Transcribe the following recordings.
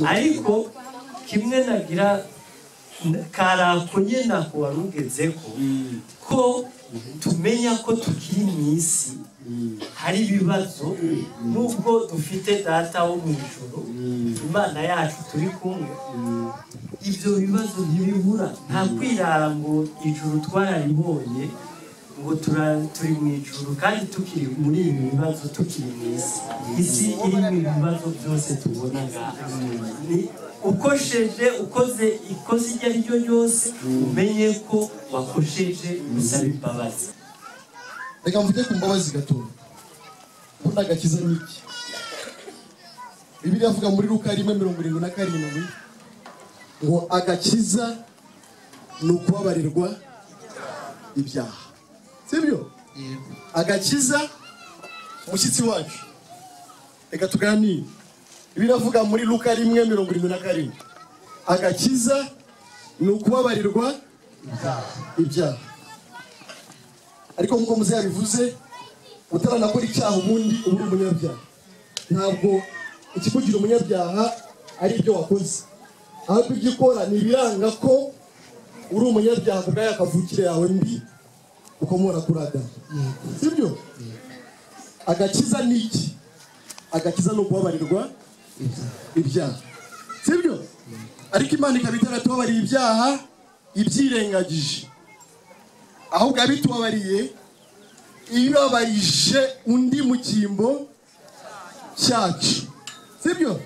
Ariko kimwe nagira karako nyene ako warugezeko ko tumenya ko tukiri mu isi hari ibibazo, nubwo dufite data wo mu ijuru, Imana yacu turi kumwe, ibyo bibazo ntibibura. Nta kwirara ngo ijuru twararibonye ngo turi mu ijuru kandi tukiri muri ibi bibazo, tukiri mu isi. Isi irimo ibibazo byose tubona ngaha. Ni ukosheje, ukoze ikosa iryo ari ryo ryose, umenye ko wakosheje, usaba imbabazi. Reka mvuge ku mbabazi gato. Ubundi agakiza ni iki? Bibiliya avuga muri Luka 1:77 ngo agakiza ni ukubabarirwa ibyaha. Sibyo? Agakiza, mushyitsi wacu, reka tuganire. Bibiliya avuga muri Luka 1:77 agakiza ni ukubabarirwa ibyaha. Ariko nkuko muze yabivuze, utaranakora icyaha ubundi uba uri umunyabyaha. Ntabwo ikikugira umunyabyaha ari ibyo wakoze, ahubwo ibyo ukora ni ibiranga ko uri umunyabyaha ku bwa ya kavukire yawe mbi ukomora kuri Adamu. Sibyo? Agakiza ni iki? Agakiza ni ukubabarirwa ibyaha. Sibyo? Ariko Imana ikaba itaratubabariye ibyaha ibyirengagije, ahubwo abitubabariye ibabarije undi mu cyimbo cyacu. Sibyo?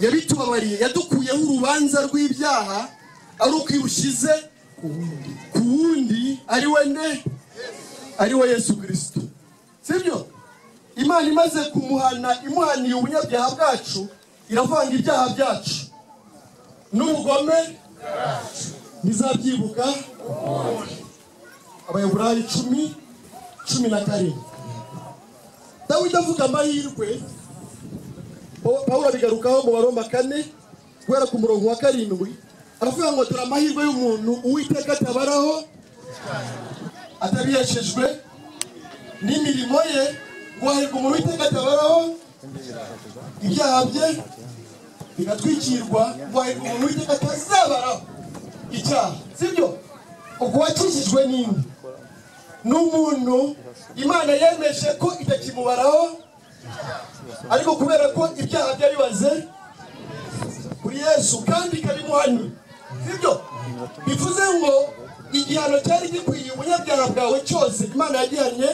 Yabitubabariye, yadukuyeho urubanza rw'ibyaha ari uko irushyize ku wundi, ari we nde? Ari we Yesu Kristo. Sibyo? Imana imaze kumuhana, imuhaniye ubunyabyaha bwacu, iravanga ibyaha byacu n'ubugome ntizabyibuka. Abayoburayi 10:17. Dawidi avuga amahirwe, Pawulo abigarukaho mu Baroma 4 guhera ku murongo wa 7, aravuga ngo dore amahirwe y'umuntu Uwiteka atabaraho atabiheshejwe n'imirimo ye, ngo hahirwa umuntu Uwiteka atabaraho ibyaha bye bigatwikirwa, ngo hahirwa umuntu Uwiteka atazabaraho icyaha. Sibyo? Ubwo wakijijwe n'indi n'umuntu Imana yemeje ko itakimubaraho, ariko kubera ko ibyaha byabibaze kuri Yesu kandi ikabimuhanye. Sibyo? Bivuze ngo igihano cyari gikwiye ubunyabyaha bwawe cyose Imana yagihanye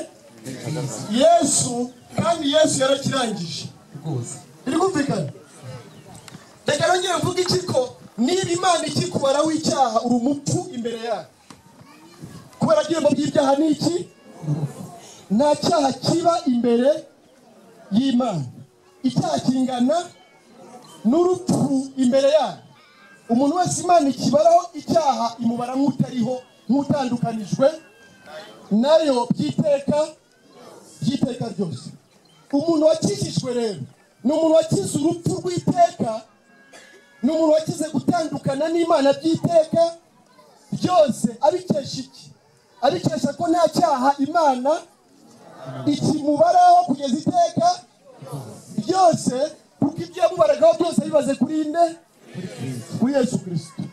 Yesu, kandi Yesu yarakirangije. Biri kumvikana? Reka nongere mvuge iki ko niba Imana ikikubaraho icyaha uri umupfu imbere yayo. Kubera igihembo by'ibyaha ni iki? Nta cyaha kiba imbere y'Imana. Icyaha kingana n'urupfu imbere yayo. Umuntu wese Imana ikibaraho icyaha imubara nk'utariho, nk'utandukanijwe nayo by'iteka by'iteka ryose. Umuntu wakijijwe rero ni umuntu wakize urupfu rw'iteka, ni umuntu wakize gutandukana n'Imana by'iteka byose. Abikesha iki? Abikesha ko nta cyaha Imana ikimubaraho kugeza iteka byose, kuko ibyo yamubaragaho byose bibaze kuri nde? Kuri Yesu Kristo.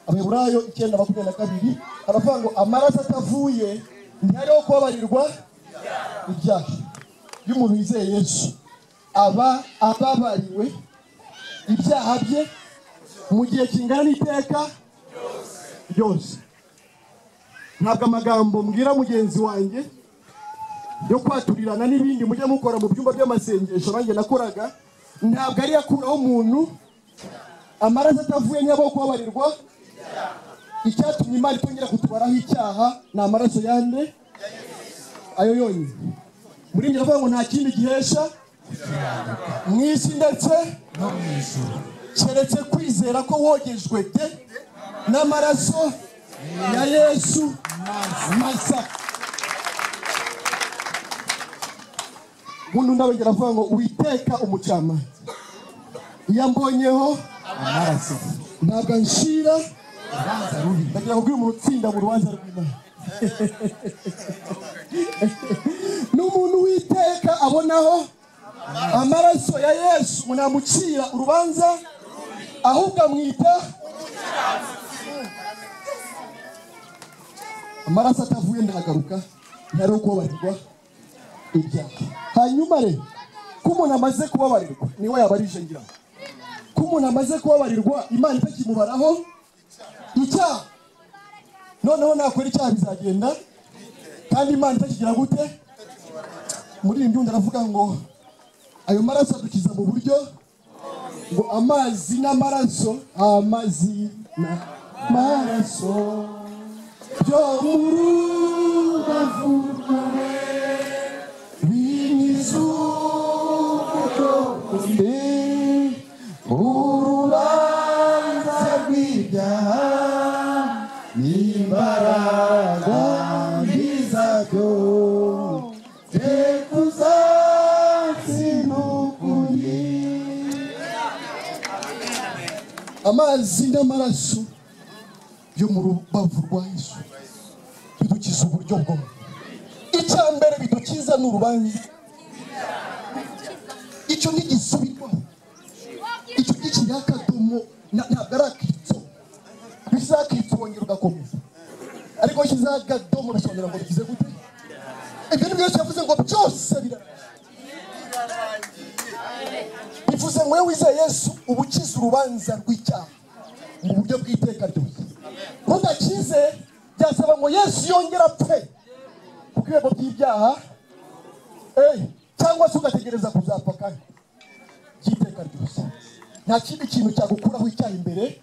Abaheburayo 9:22 aravuga ngo amaraso atavuye ntihariho kubabarirwa ibyaha. Iyo umuntu yizeye Yesu aba ababariwe ibyaha bye mu gihe kingana n'iteka ryose. Ntabwo amagambo mbwira mugenzi wanjye yo kwaturirana n'ibindi mujya mukora mu byumba by'amasengesho nanjye nakoraga, ntabwo ari yakuraho umuntu amaraso atavuye ntiyabaho kubabarirwa. Icyatumye Imana itongera kutubaraho icyaha ni amaraso yande? Ayo yonyine. Muri njye aravuga ngo nta kindi gihesha mu isi ndetse no mu ijuru keretse kwizera ko wogejwe de n'amaraso ya Yesu masa. Ubundi ndabegera avuga ngo Uwiteka umucamanza iyo ambonyeho amaraso ntabwo anshira urubanza rubi. Ndagira kubwira umuntu utsinda mu rubanza rw'Imana n'umuntu Uwiteka abonaho Amaraso ya Yesu munamucira urubanza ahubwo amwita amaraso atavuye ndagaruka ntari kubabarirwa ibyaha. Hanyuma rero ko umuntu amaze kubabarirwa niwe yabarije ngira ko umuntu amaze kubabarirwa Imana itakimubaraho icyaha, noneho nakora icyaha bizagenda kandi Imana itakigira gute. Muri iyi mbyundo aravuga ngo ayo maraso adukiza mu buryo ngo amazi n'amaraso, amazi n'amaraso byo mu rubavu rwawe binkiza ubudodo urubanza rw'ibyaha n'imbaraga mbi zabyo Amazi n'amaraso byo mu rubavu rwa Yesu bidukiza uburyo bwombi. Icya mbere bidukiza ni urubanza, icyo ntigisubirwaho, icyo gikiriho akadomo, ntabwo ari akitso. Bizakitso wongera ugakomeza, ariko shyizeho akadomo bisobanura ngo bigize gute. Ibyo ni byo Yesu yavuze ngo byose birarangiye. Bivuze ngo wizeye Yesu uba ukize urubanza rw'icyaha mu buryo bw'iteka ryose. Rudakize byasaba ngo Yesu yongere apfe kuko ibihembo by'ibyaha, cyangwa se ugategereza kuzapfa kandi by'iteka ryose. Nta kindi kintu cyagukuraho icyaha imbere.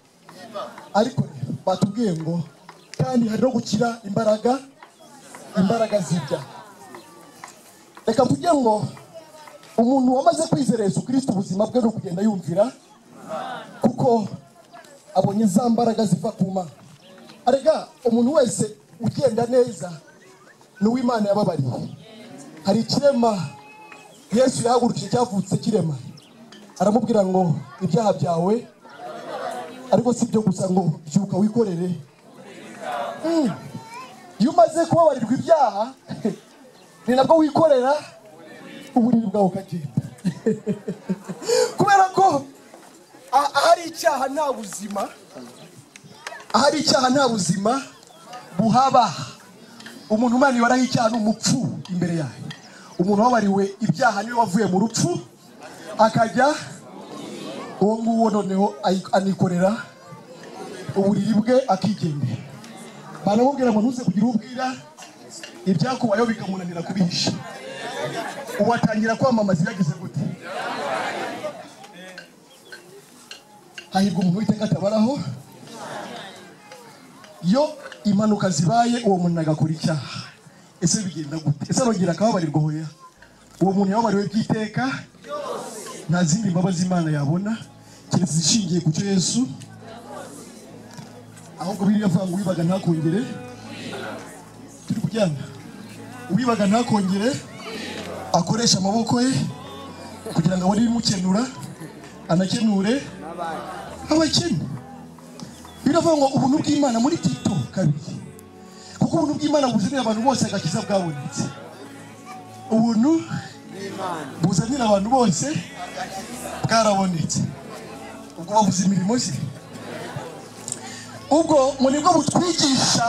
Ariko batubwiye ngo kandi hari no gukira imbaraga z'ibyaha. Reka mvuge ngo umuntu wamaze kwizera Yesu Kristo ubuzima bwe no kugenda yumvira, kuko abonye za mbaraga ziva ku Mana. Arega umuntu wese ugenda neza ni uw'Imana yababariye. Hari ikirema Yesu yahagurukije cyavutse kirema, aramubwira ngo ibyaha byawe, ariko si ibyo gusa, ngo byuka wikorere. Iyo umaze kubabarirwa ibyaha ni nabwo wikorera uburiri bwawe ukagenda. Kubera ko ahari icyaha nta buzima, ahari icyaha nta buzima buhaba. Umuntu umana ibaraho icyaha ni umupfu imbere yayo. Umuntu wabariwe ibyaha niwe wavuye mu rupfu akajya uwo nguwo, noneho anikorera uburiri bwe akigendera. Banamubwira ngo ntuze kugira ubwira ibyakubayeho bikamunanira kubihisha. Uwatangira kwamamaza yagize gute? Hahirwa umuntu Uwiteka atabaraho. Iyo impanuka zibaye uwo muntu agakora icyaha, ese bigenda gute? Ese arongera akababarirwa? Hoya, uwo muntu yababariwe by'iteka, nta zindi mbabazi Imana yabona keretse zishingiye ku cyo Yesu. Ahubwo biriya avuga ngo uwibaga ntakongere, turi kujyana, uwibaga ntakongere akoresha amaboko ye kugira ngo abone ibimukenura anakenure abakene. Biravuga ngo ubuntu bw'Imana muri Tito 2, kuko ubuntu bw'Imana buzanira abantu bose agakiza bwabonetse. Ubuntu buzanira abantu bose bwarabonetse. Ubwo bavuze imirimo se, ubwo ngo nibwo butwigisha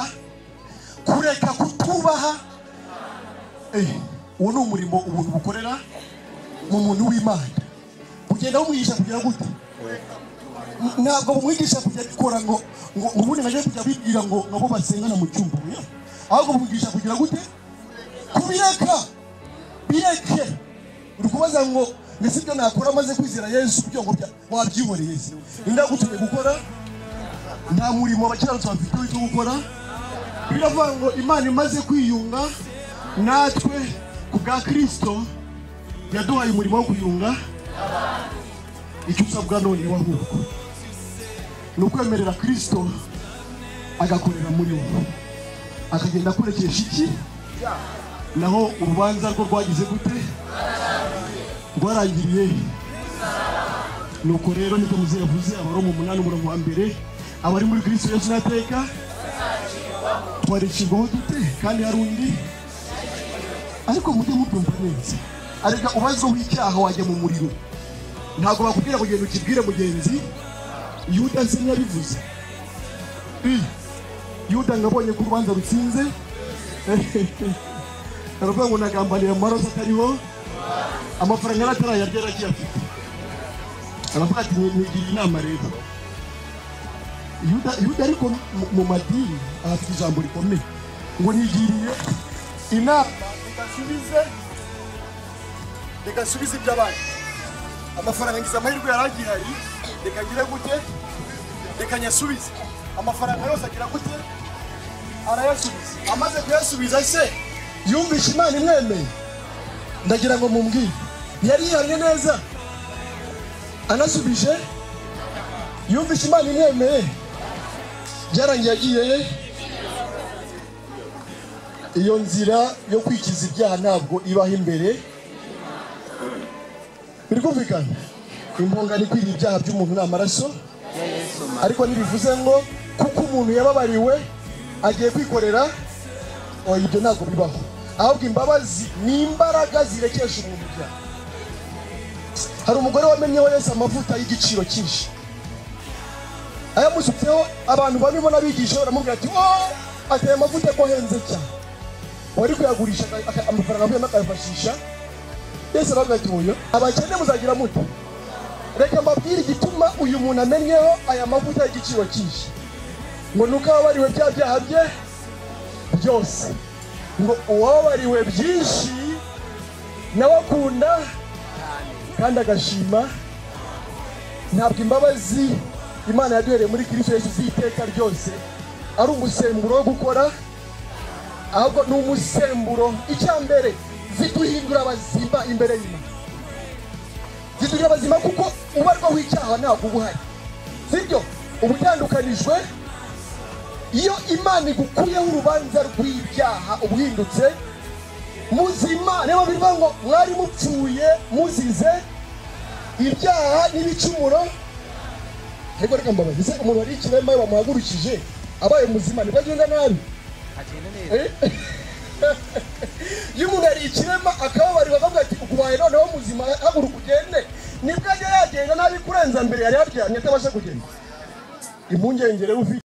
kureka kutubaha. Uwo ni umurimo ubuntu bukorera mu muntu w'Imana. Bugenda bumwigisha kugira gute? Ntabwo bumwigisha kujya gukora ngo ubundi naje kujya bibwira ngo nabo basengana mu cyumba, ahubwo bumwigisha kugira gute? Kubireka, bireke. Uri kubaza ngo mbese ibyo nakora maze kwizera Yesu byo ngo wabyihoreye se? Ndagutumye gukora, nta murimo abakiranutsi bafite wo gukora. Biravuga ngo Imana imaze kwiyunga natwe ku bwa Kristo, yaduhaye umurimo wo kuyunga. Icyo usabwa none ahubwo ni ukwemerera Kristo agakorera muri wowe, akagenda akurekesha iki? Naho urubanza rwo rwagize gute? Rwarangiriye. Nuko rero niko muzehe yavuze, Abaroma 8:1, abari muri Kristo Yesu nateka twaricirwaho dute kandi hari undi? Ariko mujye mubyumva neza, Ariko ubazo w'icyaha wajya mu muriro. Ntabwo bakubwira kugenda ukibwire mugenzi. Yuda se ntiyabivuze. Yuda ngabonye ko urubanza rutsinze, aravuga ngo nagambanira amaraso atariho, amafaranga yari atarayarya yaragiye afite. Aravuga ati nigira inama rero. Yuda ariko mu madini afite ijambo rikomeye ngo nigiriye inama reka nsubize iby'abandi. Amafaranga ngize amahirwe yari agihari, reka ngire gute, reka nyasubize. Amafaranga yose agira gute, arayasubiza. Amaze kuyasubiza se yumvishe Imana imwemeye. Ndagira ngo mumbwire, yari yihannye neza anasubije, yumvishe Imana imwemeye, byarangiye agiye. Iyo nzira yo kwikiza ibyaha ntabwo ibaho imbere. Biri kumvikana? Impongano ikwiriye ibyaha by'umuntu ni amaraso, ariko ntibivuze ngo kuko umuntu yababariwe agiye kwikorera. Oya, ibyo ntabwo bibaho. Ahubwo imbabazi ni imbaraga zirekesha umuntu ibyaha. Hari umugore wamenyeho Yesu amavuta y'igiciro cyinshi, ayamusutseho abantu bamwe n'abigisha baramubwira ati oh, ateye amavuta ko ahenze cyane, wari kuyagurisha amafaranga avuyemo akayafashisha. Yesu aravuga ati oya, abakene muzagira mute? Reka mbabwire igituma uyu muntu amenyeho aya mavuta y'igiciro cyinshi, ngo nuko ababariwe bya byaha bye byose, ngo uwababariwe byinshi nawe akunda kandi agashima. Ntabwo imbabazi Imana yaduhereye muri Kristo Yesu z'iteka ryose ari umusemburo wo gukora, ahubwo ni umusemburo. Icya mbere, ziduhindura abazima imbere y'Imana. Ziduhindura abazima kuko ubarwaho icyaha ntabwo uba uhari, sibyo? Uba utandukanijwe. Iyo Imana igukuyeho urubanza rw'ibyaha uba uhindutse muzima. Niyo bivuga ngo mwari mupfuye muzize ibyaha n'ibicumuro. Ariko reka mbabaze, ese umuntu wari ikirema iyo bamuhagurukije abaye muzima nibwo agenda nabi? Iyo umuntu yari ikirema akababarirwa akavuga ati ukubaye noneho muzima, haguruka ugende, nibwo ajya yagenda nabi kurenza mbere yari yaryamye atabasha kugenda. Impungenge rero ufite